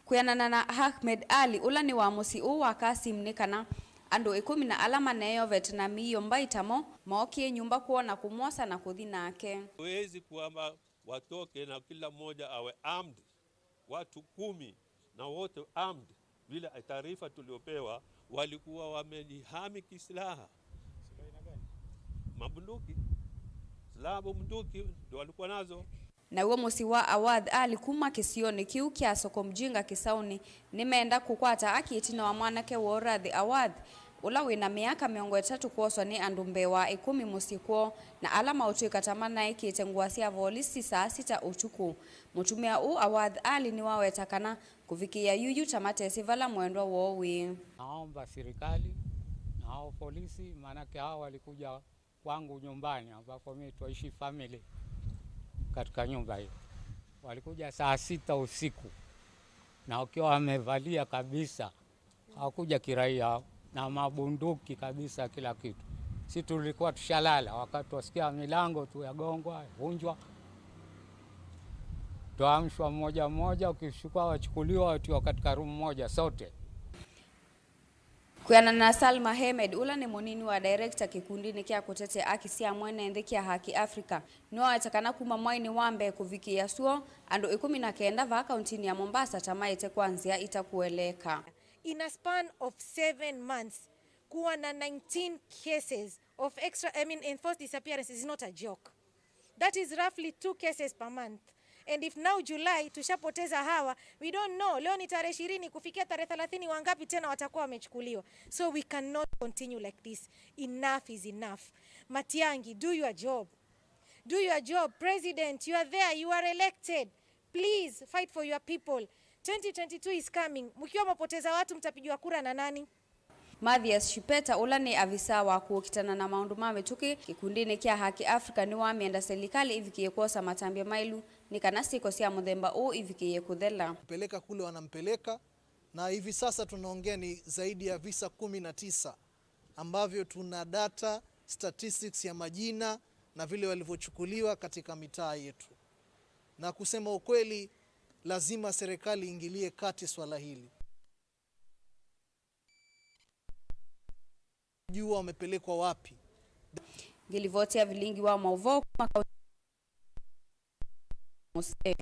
Kwĩanana na Ahmed Ali, ũla nĩ wa mũsyĩ ũũ wa Kasim, nĩ kana andũ ĩkũmi na ala maneeovete na mĩio mbai ta mo mookie nyũmba kwoo na kũmwosa na kũthi nake. Huwezi kuamba watoke na kila mmoja awe armed. Watu kumi na wote armed, vile taarifa tuliopewa, walikuwa wamejihami kisilaha. Mabunduki, silaha bunduki ndio walikuwa nazo. Naw'o mũsyĩ wa Awadh Ali kuma kĩsionĩ kĩu kya Soko Mjinga Kĩsaũnĩ nĩmenda kũkwata haki ĩtina wa mwanake woo Radhi Awadh, ũla wĩna mĩaka mĩongo ĩtatũ kwoswa nĩ andũ mbee wa ĩkũmi mũsyĩ kwoo, na ala maũtw'ĩka ta manaĩkĩte ngũa sya volisi saa sita ũtukũ. Mũtumĩa ũũ Awadh Ali nĩwaweta kana kũvikĩĩa yuyu ta matesĩ vala mwendwa woo wĩ. Naomba serikali na hao polisi, maanake hao walikuja kwangu nyumbani, ambapo mimi twaishi family katika nyumba hiyo. Walikuja saa sita usiku na wakiwa wamevalia kabisa, hawakuja kiraia, na mabunduki kabisa, kila kitu. Si tulikuwa tushalala, wakati wasikia milango tu yagongwa, yavunjwa, twaamshwa mmoja mmoja, ukishukwa wachukuliwa, watiwa katika room moja sote. Kwĩanana na Salma Hemed, ũla nĩ mũnini wa director kĩkundinĩ kya kũtetea haki sya mwene nthĩ kya Haki Africa, nĩwaweta kana kuma mwainĩ wa mbee kũvikĩĩa syoo, andũ ĩkũmi na kenda vaa kauntinĩ ya Mombasa ta maĩte kwa nzĩa itakũeleeka. In a span of seven months, Kuwa na nineteen cases of extra, I mean, enforced disappearance is not a joke. That is roughly two cases per month. And if now July tushapoteza hawa, we don't know. Leo ni tarehe ishirini, kufikia tarehe thelathini wangapi tena watakuwa wamechukuliwa? So we cannot continue like this. Enough is enough. Matiang'i, do your job. Do your job. President, you are there, you are elected. Please fight for your people. Twenty twenty-two is coming. Mkiwa mapoteza watu, mtapigiwa kura na nani? Mathias Shupeta, ũla nĩ avisa wa kũkitana na maũndũ ma mĩtũkĩ kĩkundĩnĩ kya Haki Africa, nĩwamĩenda silikalĩ ĩvikĩe kwosa matambya maĩlu nĩ kana syĩko sya mũthemba ũũ ivikĩe kũthela. Peleka kule wanampeleka, na hivi sasa tunaongea ni zaidi ya visa kumi na tisa ambavyo tuna data, statistics ya majina na vile walivyochukuliwa katika mitaa yetu. Na kusema ukweli, lazima serikali iingilie kati swala hili. Jua wamepelekwa wapi? Ngĩlivoti ya vilingi wa maũvoo kuma kaunti mũseo.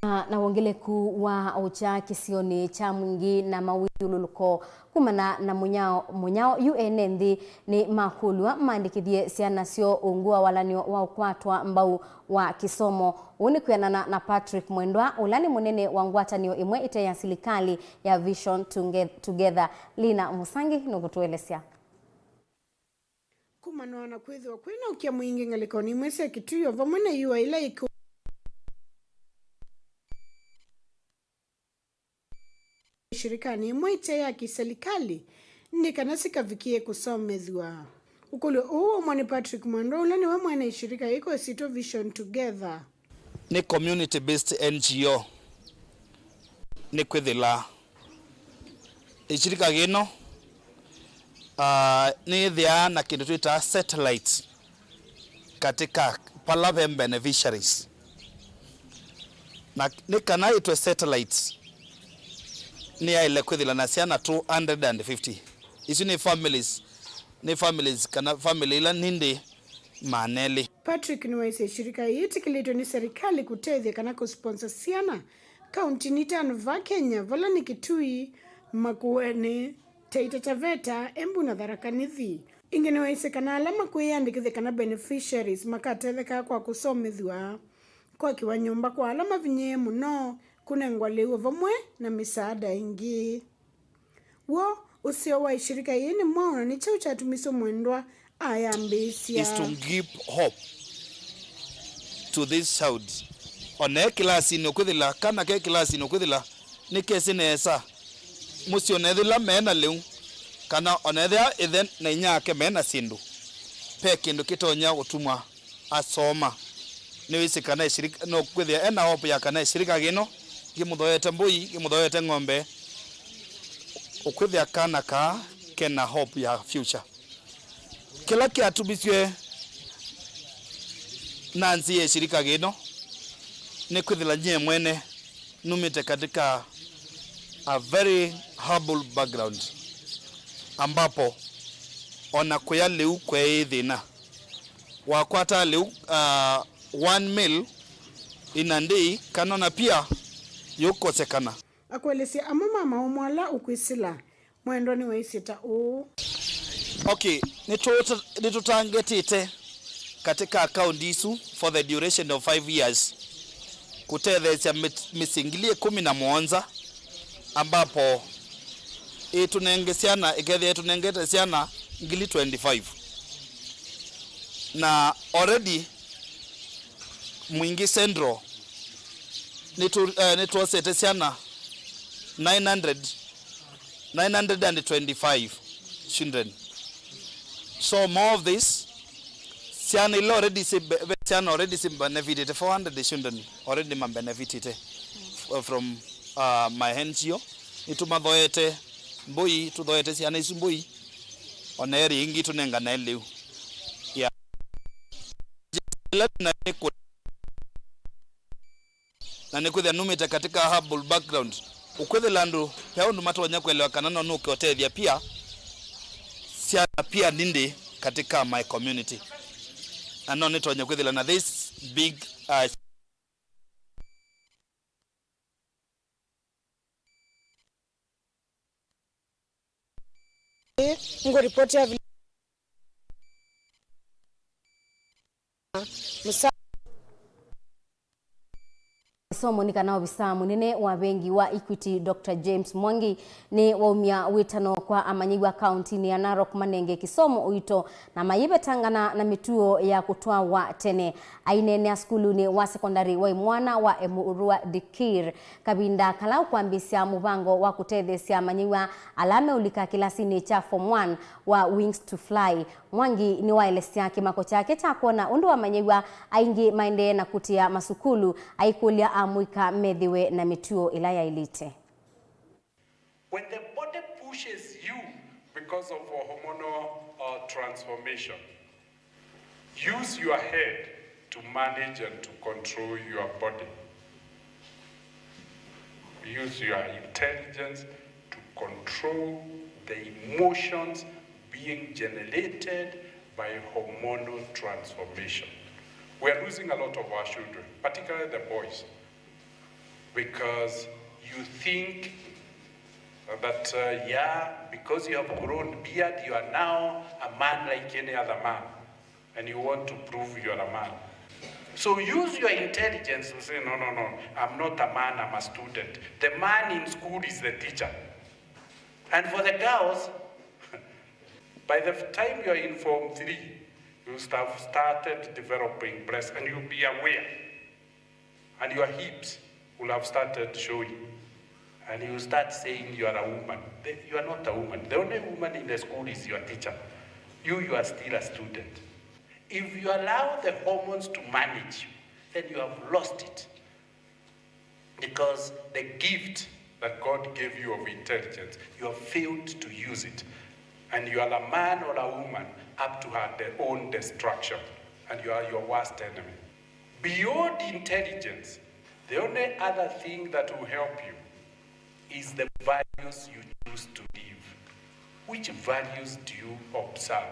Na, na wongeleku wa ũkya kĩsionĩ kya Mwingi na mawĩthyũlũlũko kumana na mũnyao, mũnyao yu ene nthĩ nĩ makũlw'a maandĩkĩthye syana syoo ungu wa walanĩo wa ũkwatwa mbau wa kĩsomo. Ũu nĩ kwĩanana na Patrick Mwendwa, ũla nĩ mũnene wa ngwatanĩo ĩmwe ĩte ya silikalĩ ya Vision Tunge-, Together. Lina Mũsangi nũkũtũelesya. Kumana na kwĩthĩwa kwĩna ũkĩa mwingĩ ngalĩkonĩ imwe sya Kitui o vamwe na iũa ila ikũ-, shirikanĩ ĩmwe ĩte ya kĩsilikalĩ nĩ kana sikavikie kũsomethw'a. Ũkũlyo ũũ waumwa nĩ Patrick Mwendwa, ũla nĩwe mwene ishirika yĩkwĩsĩtwe Vision Together. Nĩ community based N G O, nĩ kwĩthĩla ĩshirika yĩno, ah, nĩyĩthĩaa na kĩndũ twĩtaa satellite katika pala ve beneficiaries. Na nĩ kana ĩtwe satellite, nĩyaĩle kwĩthĩla na syana two hundred and fifty. Isu nĩ families, nĩ families kana family ila nĩ ndĩ maana elĩ. Patrick nĩwaisye shirika yĩĩ yĩtĩkĩlĩtwe nĩ serikali kũtethya kana kũsponsor syana kauntinĩ itano va Kenya, vala nĩ Kitui, Makueni, Taita Taveta, Embu na Tharaka Nithi. Ĩngĩ nĩwaisye kana ala makwĩyandĩkĩthya kana beneficiaries makatetheka kwa kũsomethw'a, kwakĩwa nyũmba kwa ala mavinyĩĩe mũno, kũnengwa lĩu vamwe na mĩsaada ĩngĩ. W'o, ũseo wa ĩshirika yĩĩ nĩ mwaũ na nĩ kyaũ kyatumisye Mwendwa ayambĩĩsya? Is to give hope to this child. Ona e kĩlasinĩ ũkwĩthĩla, kana ke kĩlasinĩ ũkwĩthĩla nĩkesĩ nesa mũsyĩ, ona ethĩla me na lĩu, kana ona ethĩla ĩthe na inyia ake me na syĩndũ, ve kĩndũ kĩtonya ũtumwa asoma. Nĩwĩsĩ kana ĩshirika, no kwĩthĩa ena hope ya kana ĩshirika kĩno kĩmũthoete mbũi, kĩmũthoete ng'ombe, ũkwĩthĩa kana kaa kena hope ya future. Kĩla kĩatumisye nanzĩe ĩshirika kĩno nĩ kwĩthĩla nyie mwene numĩte katika a very humble background, ambapo ona kũya lĩu kweĩ thĩna. Wakwataa lĩu, ah, one meal in a day, kana ona pia yũkosekana. Akũelesya amwe ma maũmũ ala ũkwĩsĩla, Mwendwa nĩwaisye ta ũũ. Okay, nĩtũta-, nĩtũtangĩtĩte katika akaunti isu for the duration of five years kũtetheesya mĩ-, mĩsyĩ ngili ĩkũmi na mũonza, ambapo ĩtũnenge syana, ĩkethĩa ĩtũnengete syana ngili twenty-five. Na already Mwingi Central nĩtũ-, eh, nĩtwosete syana nine hundred, nine hundred and twenty-five children. So more of this, syana ila already si be-, ve syana already si benefitite, four hundred children already ma benefitite f-, from, uh, my N G O. Nĩtũmathoete mbũi, tũthoete syana isu mbũi, ona eri ingĩ tũnengane lĩu. Yeah. Ĩla na nĩ kũ-, na nĩkwĩthĩa numĩte katika humble background, ũkwĩthĩla andũ ve ũndũ matonya kũelewa kana no nũke ũtethya pia syana pia nindĩ katika my community. Na no nĩtonye kwĩthĩla na this big, uh, Ngũripoti ya vile Musa- Kĩsomo nĩ kana ovisa mũnene wa vengi wa Equity, Doctor James Mwangi, nĩ waumya wĩtano kwa amanyĩw'a kauntinĩ ya Narok manenge kĩsomo ũito na mayĩvetangana na mĩtuo ya kũtwawa tene. Aineenea sukulunĩ wa sekondalĩ wa imwana wa Emurua Dikir kavinda kala ũkwambĩĩsya mũvango wa kũtetheesya amanyĩw'a ala meũlika kĩlasinĩ kya Form one wa Wings to Fly. Mwangi nĩwaelesya kĩmako kyake kya kwona ũndũ amanyĩw'a aingĩ maendee na kũtĩa masukulu, aikũlya amũika methĩwe na mĩtuo ĩla yaĩlĩte. When the body pushes you because of hormonal, uh, transformation, use your head to manage and to control your body. Use your intelligence to control the emotions being generated by hormonal transformation. We are losing a lot of our children, particularly the boys, because you think that, uh, yeah, because you have grown beard, you are now a man like any other man, and you want to prove you are a man. So use your intelligence to say, "No, no, no, I'm not a man, I'm a student." The man in school is the teacher. And for the girls, by the time you are in Form three, you must have started developing breasts, and you'll be aware. And your hips will have started showing. And you start saying you are a woman. The- You are not a woman. The only woman in the school is your teacher. You, you are still a student. If you allow the hormones to manage you, then you have lost it. Because the gift that God gave you of intelligence, you have failed to use it. And you are a man or a woman up to her de- own destruction. And you are your worst enemy. Beyond intelligence, the only other thing that will help you is the values you choose to live. Which values do you observe?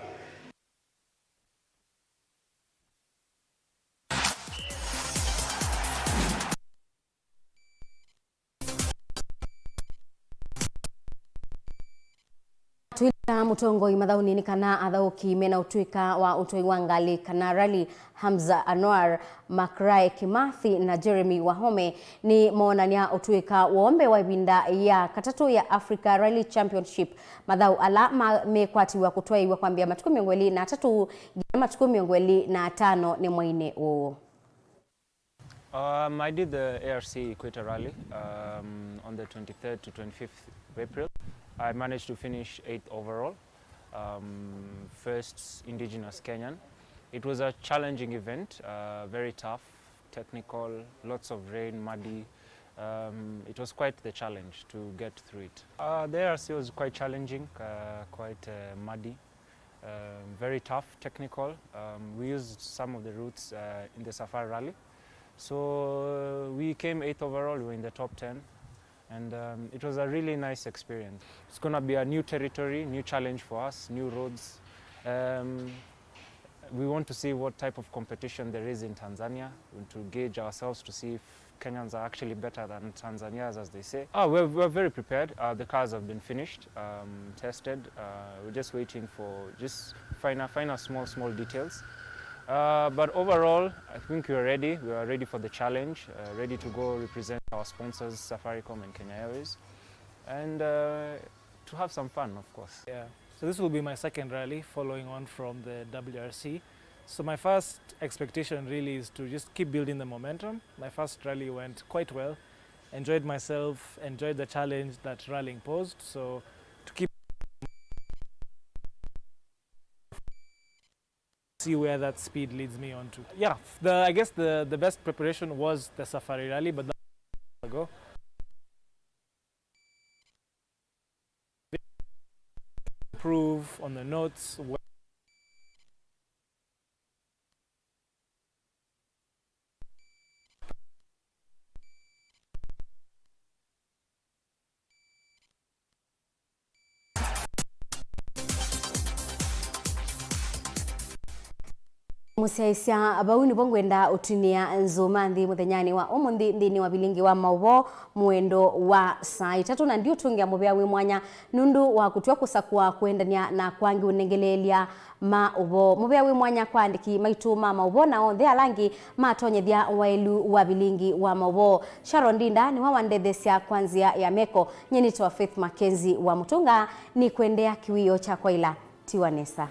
Twĩlika mũtongoi mathaũnĩ nĩ kana athaũki mena ũtũĩka wa ũtwai wa ngalĩ kana rally, Hamza Anwar, Makrai Kimathi na Jeremy Wahome nĩ moonany'a ũtũĩka woo mbee wa ĩvinda ya katatũ ya Africa Rally Championship, mathaũ ala ma- mekwatiw'a kũtwaĩĩw'a kwambĩĩa matukũ mĩongo ĩlĩ na atatũ nginya matukũ mĩongo ĩlĩ na atano nĩ mweinĩ ũũ. Um, I did the A R C Equator Rally, um, on the twenty-third to twenty-fifth of April. I managed to finish eighth overall, um, first indigenous Kenyan. It was a challenging event, uh, very tough, technical, lots of rain, muddy. Um, it was quite the challenge to get through it. Uh, the A R C was quite challenging, uh, quite, uh, muddy. Um, very tough, technical. Um, we used some of the routes, uh, in the Safari Rally. So, uh, we came eighth overall, we were in the top ten, and, um, it was a really nice experience. It's gonna be a new territory, new challenge for us, new roads. Um, we want to see what type of competition there is in Tanzania, to gauge ourselves to see if Kenyans are actually better than Tanzanians, as they say. Ah, we're, we're very prepared. Uh, the cars have been finished, um, tested. Uh, we're just waiting for just finer, finer small, small details. Uh, but overall, I think we are ready. We are ready for the challenge, uh, ready to go represent our sponsors, Safaricom and Kenya Airways, and, uh, to have some fun, of course. Yeah. So this will be my second rally following on from the W R C. So my first expectation really is to just keep building the momentum. My first rally went quite well. Enjoyed myself, enjoyed the challenge that rallying posed. So to keep see where that speed leads me on to. Yeah, the, I guess the, the best preparation was the Safari Rally, but that ago. Improve on the notes. Mũsyaĩĩsya, vau nĩvo ngwenda ũtwinĩa nzũma nthĩ mũthenyanĩ wa ũmũnthĩ nthĩnĩ wa vilingi wa maũvoo mwendo wa saa itatũ, na ndiũtũngĩa mũvea wĩ mwanya nũndũ wa kũtw'a kũsakũa kũendany'a na kwa angĩ ũnengeleelya ma ũvoo. Mũvea wĩ mwanya kwa andĩki maitũ ma maũvoo na onthe ala angĩ matonyethya waĩlu wa vilingi wa maũvoo. Sharon Ndinda nĩwe wandetheesya kwa nzĩa ya meko. Nyie nĩtawa Faith Mackenzie wa Mũtũnga, nĩkwendeea kĩwĩoo kya kwaĩla. Tiwa nesa.